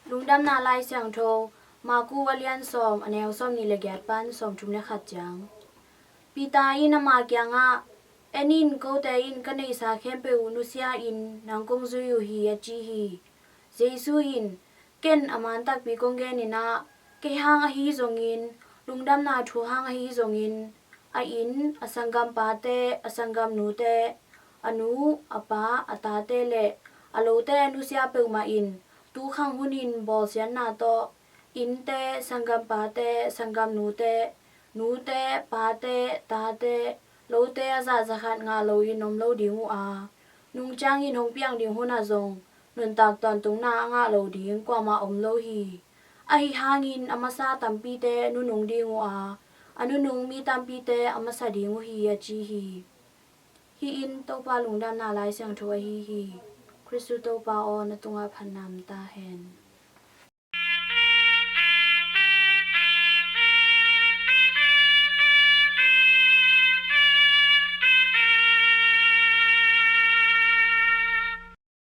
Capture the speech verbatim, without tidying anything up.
Lungdamna Lai Siangtho, Maku a lian sawm, a neu sawmnih le giat pan sawmthum le khat ciang. Peter in ama kiangah, "En in, kote in ka neihsa khempeuh uh nusia in nang kong zui uh hi," a ci hi. Jesu in, "Ken a man takpi kong genin ah, kei hang ahi zongin, lungdamna thu hang ahi zongin, a inn, a sanggampate, a sanggamnute, a nu, a pa, a tate le a lote a nusia peuhmah in, tu khang hunin bawlsiatna tawh innte, sanggampate, sanggamnute, nute, pate, tate, lote a zah za khat ngah loin om lo ding uh a, nung ciangin hong piang ding hunah zong nuntak tawntungna a ngah lo ding kuamah om lo hi. Ahi hangin a masa tampite nunung ding uh a, a nunung mi tampite a masa ding uh hi," a ci hi. Hih in Topa Lungdamna Lai Siangtho ahi hi. Khristu Topa aw, na tungah phatna om ta hen.